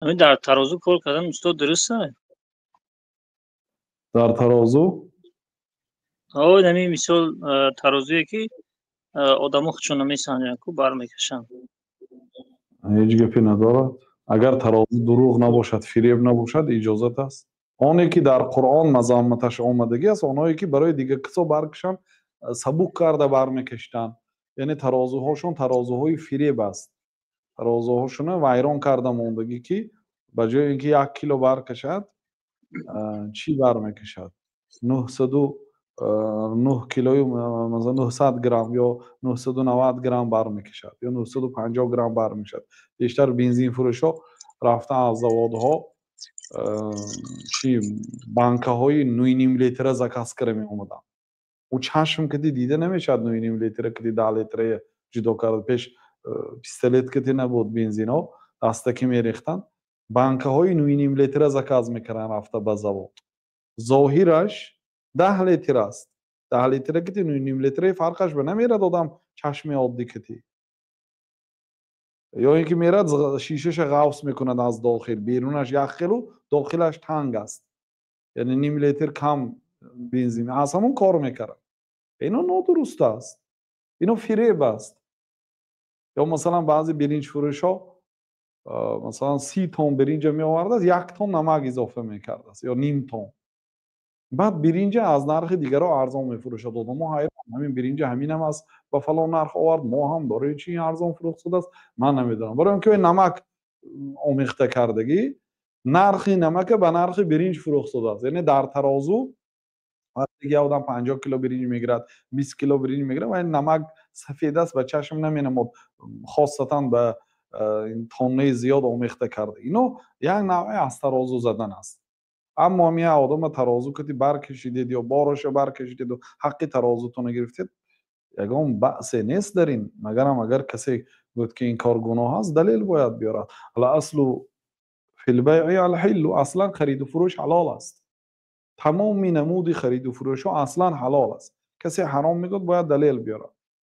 Ҳамин дар тарозу кор кардан, устод, дуруст аст? Дар тарозу? Ҳамин мисол, тарозуе ки одамо худшон намесанҷанд ку, бармекашанд. Ҳеҷ гапе надорад. Агар тарозу дурӯғ набошад, фиреб набошад, иҷозат аст. Оне ки дар Қуръон мазамматаш омадагӣ аст, онҳое ки барои дигар касо баркашанд, сабук карда бармекашиданд, яъне тарозуҳошон тарозуҳои фиреб аст. Тарозуҳошона вайрон карда мондагӣ, ки ба ҷои ин ки 1 кило баркашад, чӣ бармекашад? 909 килою масалан 900 грамм ё 990 грамм бармекашад ё 950 грамм бармекашад. Бештар бензинфурӯшҳо рафта, аз заводҳо чи банкаҳои нӯҳним литра заказ карда меомаданд. Ӯ чашм кати дида намешавад, нӯҳним литра кати 10 литрае ҷудо карда. Пеш пистолет кати набуд, бензинҳо дастакӣ мерехтанд. Банкаҳои нӯҳним литра заказ мекарданд рафта ба завод. Зоҳираш 10 литр аст, 10 литра кати нӯҳним литраи фарқаш ба намерад одам чашми оддӣ кати. Ё ин ки мерад, шишаша ғафс мекунад аз дохил, берунаш як хелу дохилаш танг аст, яъне ним литр кам бензин аз ҳамон кор мекард. Ино нодуруст аст, ино фиреб аст. Ё масалан, баъзе биринҷфурӯшҳо, масалан, 30 тон биринҷа меовардааст, 1 тон намак изофа мекардааст ё ним тон. Баъд биринҷа аз нархи дигаро арзон мефурӯшад. Одамо ҳайрон: ҳамин биринҷа ҳаминам аст, ба фалон нарх овард, мо ҳам барои чи арзон фурӯхт шудааст? Ман намедонам. Барои он ки намак омехта кардагӣ, нархи намака ба нархи биринҷ фурӯхт шудааст. Яъне дар тарозу вақте ки одам 50 кило биринҷ мегирад, 20 кило биринҷ мегирад ва намак сафед аст, ба чашм наменамод, хосатан ба тоннаи зиёд омехта карда. Ино як навъе аз тарозу задан аст. Аммо ҳам як одама тарозу кати баркашидед ё бороша баркашидеду ҳаққи тарозутонро гирифтед, ягон баъсе нест дар ин. Магарам агар касе гӯяд, ки ин кор гуноҳ аст, далел бояд биёрад. الأصل في البيع الحل. Аслан хариду фурӯш ҳалол аст. Тамоми намуди хариду фурӯшҳо аслан ҳалол аст. Касе ҳаром мегӯяд, бояд далел биёрад.